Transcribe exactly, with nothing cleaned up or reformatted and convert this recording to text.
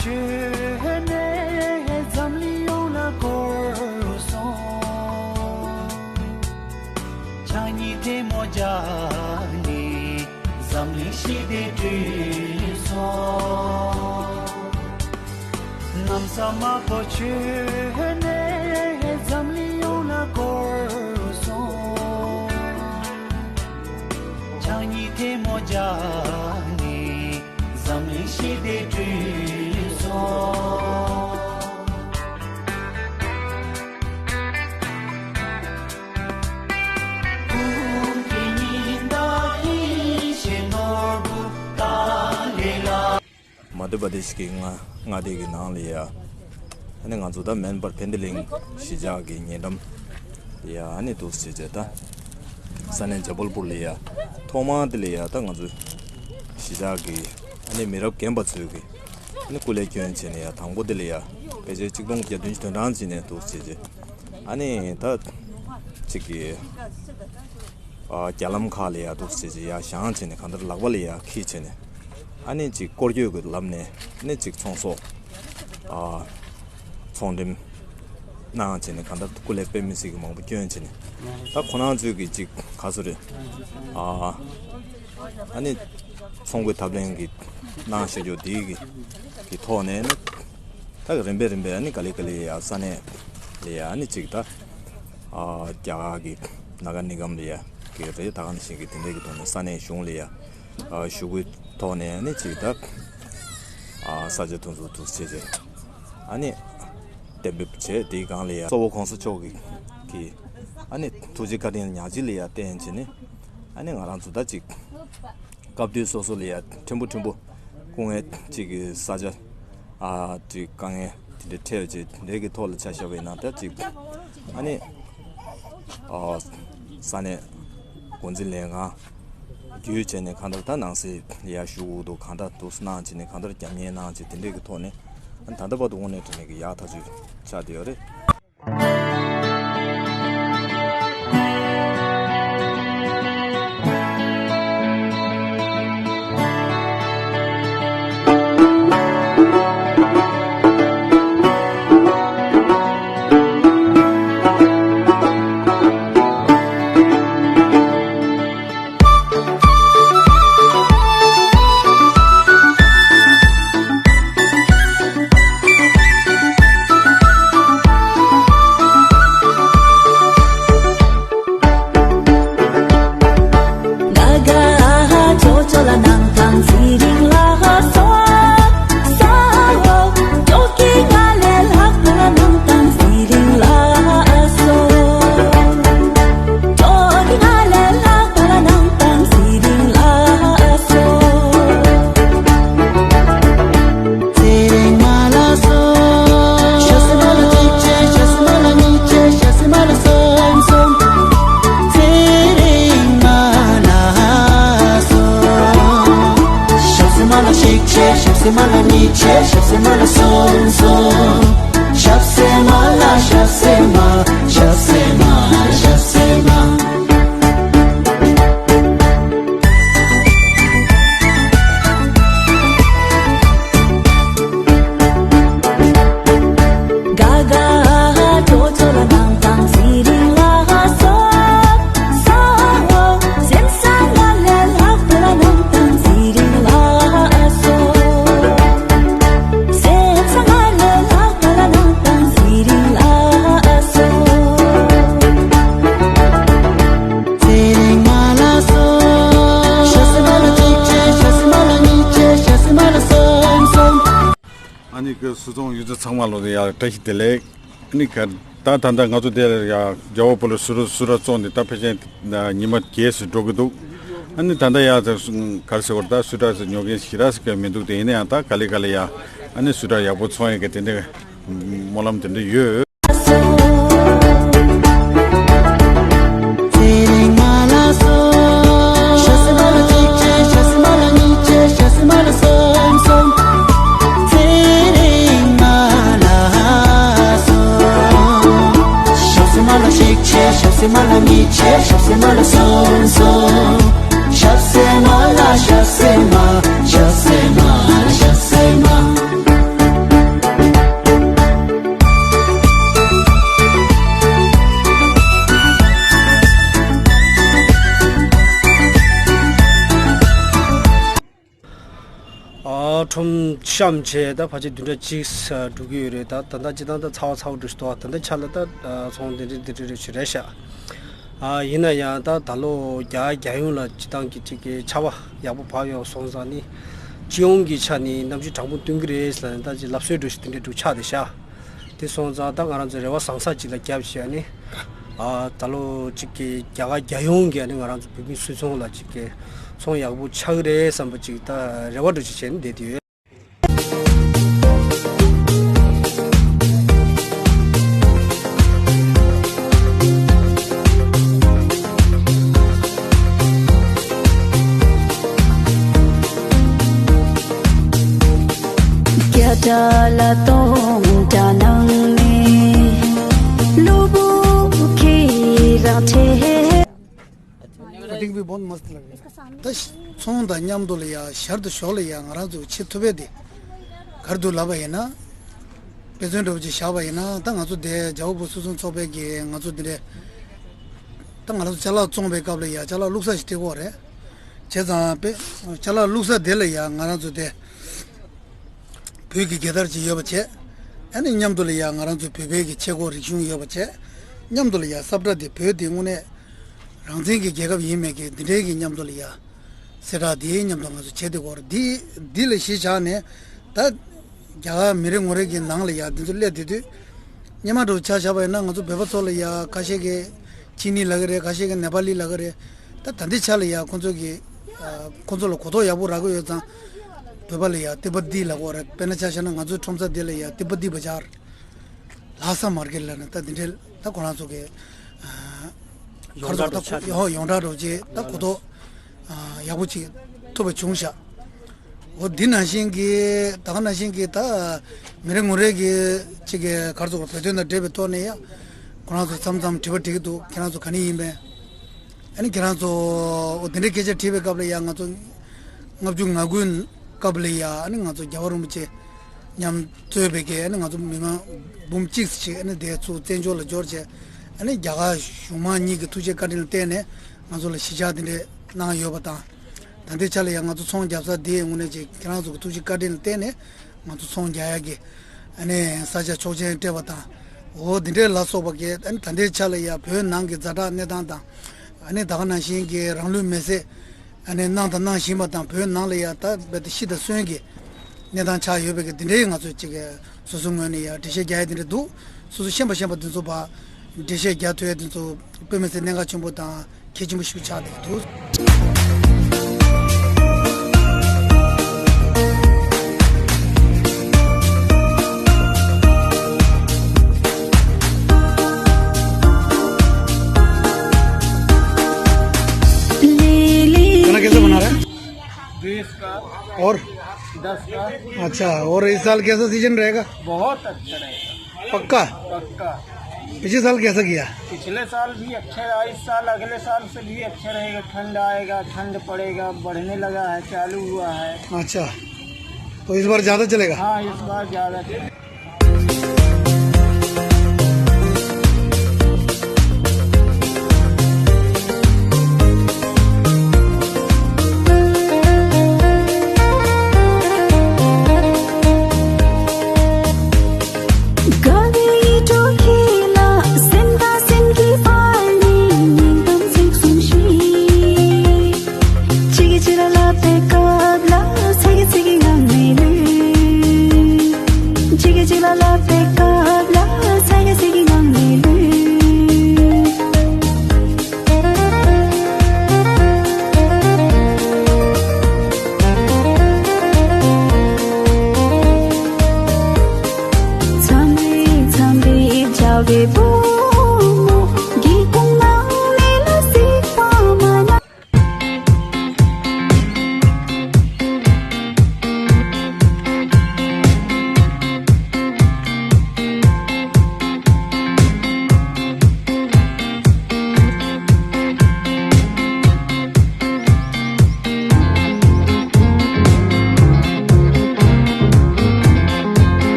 བྱོན་ནས་འཛམ་གླིང་ཡོངས་ལ་བསྐོར་སོང་། ཕྱག་གཉིས་ཐལ་མོ་སྦྱར་ནས་འཛམ་གླིང་ཞི་བདེ་བསྐྲུན་སོང་། གནམ་ས་དམར་པོ་བྱོན་ནས་འཛམ་གླིང་ཡོངས་ལ་བསྐོར་སོང་། ཕྱག་གཉིས་ཐལ་མོ་སྦྱར་ནས་འཛམ་གླིང་ཞི་བདེ་བསྐྲུན་སོང་། ཀུན་མཁྱེན་ཉི་ཟླ་ཡེ་ཤེས་ནོར་བུ་ཏཱ་ལའི་བླ། མ་དྷྱ་པྲ་དེཤ་གི་མངའ་མངའ་སྡེ་གི་ནང་ལ་ཡ། ཨ་ནི་ང་ཚོ་ད་མེན་པར་ཕན་བདེ་གླིང་གཞིས་ཆགས་ཀྱི་ཉེ་འགྲམ་ལ་ཡ། ཨ་ནི་འདུག་སེ་བྱས་ད། ས་གནས་ཇ་བལ་པུར་ལ་ཡ། ཐོག་མ་དེ་ལ་ཡ་ད་ང་ཚོ་གཞིས་ཆགས་ཀྱི་ཨ་ནི་མི་རབས་རྒན་པ་ཚོས་ཀྱི་ཨ་ནི་སྐུ་ལས་བསྐྱོན་བྱས་ནས་ཡ། དང་པོ་དེ་ལ་ཡ་ཕལ་ཆེར་ཆིག་སྟོང་བརྒྱད་བདུན་ཅུ་དོན་གྲངས་ཅིག་ནས་འདུག་སེ་བྱས། ཨ་ནི་ད་ཅིག་གི་ཨ་རྒྱ་ལམ་ཁག་ལ་ཡ་འདུག་སེ་བྱས་ཡ་བཞེངས་བྱས་ནས་གང་ལྟར་ལག་པ་ལ་ཡ་འཁྱེར་བྱས་ནས། ཨ་ནི་ཅིག་སྐོར་སྐྱོད་ཀྱི་ལམ་ནས་ཨ་ནི་ཅིག་ཚོང་ཟོག་ཨ་ཚོང་འགྲེམས་གནང་བྱས་ནས་གང་ལྟར་སྐུ་ལས་དཔེ་མི་སྲིད་ཀྱི་མང་པོ་བསྐྱོན་བྱས་ནས། ད་ཁོ་རང་ཚོས་ཀྱི་ཅིག་ག་ཚོད་རེད། ཨ་ཨ་ནི་ཚོང་གི་ཐབས་ལེན་གྱི་གནང་བཞག་རྒྱུ་དེའི་གི་གི་ཐོག་ནས་ནི། ད་གི་རིམ་པས་རིམ་པས་ཨ་ནི་ག་ལེ་ག་ལེ་ཡ་ས་གནས་ལ་ཡ་ཨ་ནི་ཅིག་ད་ཨ་རྒྱ་གར་གྱི་ནཱ་ག་ལི་ནི་གམ་ལ་ཡ་གི་རེད། ད་ག་ནང་བཞིན་གྱི་དེ་འདྲའི་གི་ཐོག་ནས་ས་གནས་གཞུང་ལ་ཡ་ཨ་ཞུ་སྐུལ་ཐོག་ནས་ཨ་ནི་ཅིག་ད་ཨ་ས་ཆ་དེ་ཚོ་འདུག་སེ་བྱས་ཨ་ནི་གཏན་འབེབས་བྱས། དེའི་སྒང་ལ་ཡ་གཙོ་བོ་གོང་ས་མཆོག་གི་གི་ཨ་ནི་ཐུགས་རྗེ་བཀའ་དྲིན་ཉག་གཅིག་ལ་ཡ་བརྟེན་བྱས་ནས་ཨ་ནི་ང་རང་ཚོ་ད་ཅིག་སྐབས་དུས་སོ་སོ་ལ་ཡ་ཕྲན་བུ་ཕྲན་བུ་སྐུ་ངལ་གཅིག་གི་ས་ཆ་ཨ་ཅིག་དཀའ་ངལ་དེ་འདྲ་འཕྲད་བྱས་དེ་འདྲའི་གི་ཐོག་ལ་ཆ་བཞག་པ་ཡིན་ན། ད་ཅིག་ཨ་ནི་ཨ་ས་གནས་འགོ་འཛིན་ལས་ཁང་བརྒྱུད་བྱས་ནས་གང་ལྟར་ད་ནང་སྲིད་ལ་ཡ་ཞུ་དགོས་འདུག་གང་ལྟར་འདུག་སེ་གནང་བྱས་ནས་གང་ལྟར་རྒྱབ་གཉེར་གནང་བྱས་དེ་འདྲའི་གི་ཐོག་ནས་ཨ་ནི་ད་ལྟ་བར་དུ་དངོས་གནས་དྲང་གནས་ཀྱི་ཡག་ཐག་ཆོད་ཆགས་བསྡད་ཡོད་རེད། ཞབས་སེ་མ་ལ་གཅིག་བྱས། ཞབས་སེ་མ་ལ་གཉིས་བྱས། ཞབས་སེ་མ་ལ་གསུམ་གསུམ། ཞབས་སེ་མ་ལ། ཞབས་སེ་མ། ཞབས་སེ་མ། ཞབས་སེ་མ། ཨ་ནི་ཀི་སུད་ཚོང་ཡུལ་གྲུ་ཚང་མ་ལོ་ཡ་བཀྲ་ཤིས་བདེ་ལེགས། ཨ་ནི་ཀ་ད་ད་ལྟ་ང་ཚོ་དེ་ལ་ཡ་རྒྱ་བོད་བོད་ལ་སུད་སུད་ར་བཙོང་དེ་ད་ཕལ་ཆེར་ཉི་མ་བརྒྱད་ཙམ་འགྲོ་གི་འདུག་ཨ་ནི་ད་ལྟ་ཡ་ག་རེ་ཟེར་བ་རེད། ད་སུད་ར་ཉོ་མཁན་ཞེ་དྲག་ཟེར་མཁན་མི་འདུག་དེ་ཡིན་ན་ཡང་ད་ག་ལེ་ག་ལེ་ཡ་ཨ་ནི་སུད་ར་ཡག་པོ་ཚོང་ཡ་གི་དེ་འདྲ་སྨོན་ལམ་དེ་འདྲ་ཡོད། ཞབས་སེ་མ་ལ་གཉིས་བྱས། ཞབས་སེ་མ་ལ་གསུམ་གསུམ། ཞབས་སེ་མ་ལ། ཞབས་སེ་མ། ཞབས་སེ་མ། ཞབས་སེ་མ། ཁྲོམ་བཤམས་བྱས་ད་ཕལ་ཆེར་བདུན་ཕྲག་གཅིག་འགྲོ་གི་ཡོད་རེད། ད་ད་ལྟ་སྤྱིར་བཏང་ད་ཚ་བ་ཚ་བོ་འགྲོ་བཞིན་འདུག་ད་ལྟ་ཆ་ལ་ད་ཚོང་འདི་འདྲ་འདི་འདྲ་རེ་ཞིག་རེད་ཤག་ཨ་ཡིན་ན་ཡང་ད་ད་ལོ་རྒྱ་རྒྱལ་ཡོངས་ལ་སྤྱིར་བཏང་གི་ཅིག་གི་ཆར་པ་ཡག་པོ་བབས་ཡོད་སོང་ཙང་ནི་སྤྱི་ཡོངས་ཀྱི་ཆ་ནས་གནམ་གཤིས་གྲང་མོ་སྟོན་གྱི་རེད་ཟེར་ནས་ད་ཅིག་ལབ་སྲོལ་འདྲ་ཞིག་དེ་འདྲ་འདྲ་ཆགས་བསྡད་ཤག་དེ་སོང་ཙང་ད་ང་རང་ཚོ་རེ་བ་བཟང་ས་ཅིག་ལ་བརྒྱབ་བྱས་ནས་ཨ་ད་ལོ་ཅིག་གི་རྒྱ་གར་རྒྱལ་ཡོངས་ཀྱི་ཨ་ནི་ང་རང་ཚོ་བོད་མི་སུད་ཚོང་ལ་ཅིག་གི་ཚོང་ཡག་པོ་ཆགས་ཀྱི་རེད་བསམ་པ་ཅིག་ད་རེ་བ་འདྲ་ཞིག་བྱས་ནས་བསྡད་དེ་ཡོད། རྒྱ་གྲྭ་ལ་སྟོང་གྲྭ་ནང་ནས་གློ་བུར་ཁྱེད་རང་འཕྲད། कटिंग भी बहुत मस्त लग रही है। ད་ཚོང་དང་མཉམ་དུ་ལ་ཡ་ཞར་དུ་ཞོར་ལ་ཡ་ང་རང་ཚོ་བྱེད་ཐུབ་པའི་དེ་གར་དུ་ལབ་པ་ཡིན་ན། དཔེ་མཚོན་འདྲ་པོ་ཅིག་བཞག་པ་ཡིན་ན་ད་ང་ཚོ་དེ་རྒྱལ་བ་བོད་སུད་ཚོང་ཚོགས་པའི་གི་ང་ཚོ་འདི་འདྲའི་ད་ང་རང་ཚོ་ཅ་ལག་བཙོང་པའི་སྐབས་ལ་ཡ་ཅ་ལག་བླུགས་ས་ཞིག་སྤྲད་ཀྱི་ཡོད་རེད། བྱས་ཙང་དཔེ་ཅ་ལག་བླུགས་ས་དེ་ལ་ཡ་ང་རང་ཚོ་དེ་བོད་ཀྱི་རྒྱལ་དར་ཅིག་ཡོད་པ་བྱས། ཨ་ནི་མཉམ་དུ་ལ་ཡ་ང་རང་ཚོ་བོད་པའི་གི་ཆས་གོས་རིག་གཞུང་ཡོད་པ་བྱས། མཉམ་དུ་ལ་ཡ་ས་བཀྲ་དེ་བོད་དེ་དངོས་གནས་རང་བཙན་གྱི་རྒྱལ་ཁབ་ཡིན་མེད་ཀྱི་འདི་འདྲའི་གི་མཉམ་དུ་ལ་ཡ་གསལ་བསྒྲགས་དེའི་མཉམ་དུ་ང་ཚོ་བྱས་ཏེ་སྐོར་འདི་འདི་ལ་གཞི་བཞག་ནས་ད་རྒྱ་གར་མི་རེ་ངོ་རེ་གི་ནང་ལ་ཡ་འདི་ཚོ་སླེབས་དུས་དུས་སྔོན་མ་འདྲ་བོ་ཆ་བཞག་པ་ཡིན་ན་ང་ཚོ་བོད་པ་ཚོ་ལ་ཡ་ཁ་ཤས་ཀྱི་ཅི་ནི་ལབ་ཀྱི་རེད། ཁ་ཤས་ཀྱི་ནེ་པ་ལི་ལབ་ཀྱི་རེད། ད་ད་ལྟའི་ཆ་ལ་ཡ་ཁོང་ཚོ་གི་ཁོང་ཚོ་ལ་གོ་རྟོགས་ཡག་པོ་རག་གི་ཡོད་ཙང་བོད་པ་ལ་ཡ་ཏི་པ་ཏི་ལབ་ཀྱི་ཡོད་རེད། དཔེར་ན་ཆ་བཞག་ན་ང་ཚོའི་ཁྲོམ་ས་འདི་ལ་ཡ་ཏི་པ་ཏི་བ་ཇར། ལྷ་ས་མར་ཀེཊ་ལབ་ན་ད་འདི་འདྲའི་ད་ཁོ་རང་ཚོ་གི་ཨ་ཡོངས་གྲགས་འདྲ་ཆགས་ཡོད། ཡོངས་གྲགས་འདྲ་ཅིག་ད་གོ་རྟོགས་ཨ་ཡག་པོ་ཅིག་ཐུབ་པ་བྱུང་ཤག་འོ་འདི་ནང་བཞིན་གྱི་ད་ག་ནང་བཞིན་གྱི་ད་མི་རེ་ངོ་རེ་གི་ཅིག་གི་ག་རེ་ཟེར་དགོས་རེད། བོད་དོན་དང་འབྲེལ་བའི་ཐོག་ནས་ཡང་ཁོ་རང་ཚོ་མཚམས་མཚམས་དྲི་བ་དྲི་གི་འདུག་ཁྱེད་རང་ཚོ་ག་ནས་ཡིན་པས། ཨ་ནི་ཁྱེད་རང་ཚོ་འོ་དེ་འདྲའི་སྐད་ཆ་དྲིས་པའི་སྐབས་ལ་ཡང་ང་ཚོ་ལྔ་བཅུ་ང་དགུའི་སྐབས་ལ་ཡ་ཨ་ནི་ང་ཚོ་རྒྱལ་བ་རིན་པོ་ཆེ་མཉམ་གཙོས་པའི་གི་ཨ་ནི་ང་ཚོ་མི་མང་འབུམ་གཅིག་ཅིག་ཨ་ནི་དེ་ཚོ་བཙན་བྱོལ་ལ་འབྱོར་བྱས། ཨ་ནི་རྒྱ་གར་གཞུང་མང་གཉིས་ཀྱི་ཐུགས་རྗེ་བཀའ་དྲིན་ལ་བརྟེན་ནས་ང་ཚོ་ལ་གཞིས་ཆགས་དེ་འདྲས་གནང་ཡོད་པ་དང་། ད་ལྟའི་ཆ་ལ་ཡང་ང་ཚོ་ཚོང་རྒྱབ་ས་དེའི་དངོས་གནས་ཅིག་ཁྱེད་རང་ཚོ་གི་ཐུགས་རྗེ་བཀའ་དྲིན་ལ་བརྟེན་ནས་ང་ཚོ་ཚོང་རྒྱག་ཡག་གི་ཨ་ནི་ས་ཆ་ཆོག་མཆན་སྤྲད་པ་དང་། འོ་དེ་འདྲས་ལ་སོགས་པ་གི་ཨ་ནི་ད་ལྟའི་ཆ་ལ་ཡང་བོད་ནང་གི་ཛ་དྲག་གནས་སྟངས་དང་། ཨ་ནི་ད་ག་ནང་བཞིན་གྱི་རང་ལུས་མེར་སྲེག་ཨ་ནི་གནང་དང་གནང་བཞིན་པ་དང་། བོད་ནང་ལ་ཡང་ད་རྦད་དེ་ཤི་དང་གསོན་གྱི་གནས་སྟངས་ཆགས་ཡོད་པའི་གི་དེ་འདྲའི་ང་ཚོས་ཅིག་སོ་སོའི་ངོས་ནས་ཡང་འགྲེལ་བཤད་རྒྱག་ཡ་དེ་འདྲ་འདུག་སོ་སོ་ཤེས་པ་ཤེས་པ་དེ་ཚོ་ཕར་འགྲེལ་བཤད་རྒྱག་ཐུབ་ཡ་དེ་ཚོ་དཔེ་མི་སྲིད་གནད་འགག་ཆེན་པོ་དང་གལ་ཆེན་པོ་ཞིག་ཆགས་བསྡད་ཀྱི་འདུག खाना कैसे बना रहा है? बीस का। और? दस का। अच्छा, और इस साल कैसा सीजन रहेगा? बहुत अच्छा रहेगा। पक्का? पक्का। पिछले साल कैसा किया? पिछले साल भी अच्छा रहा, इस साल, अगले साल से भी अच्छा रहेगा। ठंड आएगा, ठंड पड़ेगा, बढ़ने लगा है, चालू हुआ है। अच्छा, तो इस बार ज़्यादा चलेगा? हाँ, इस बार ज़्यादा चलेगा।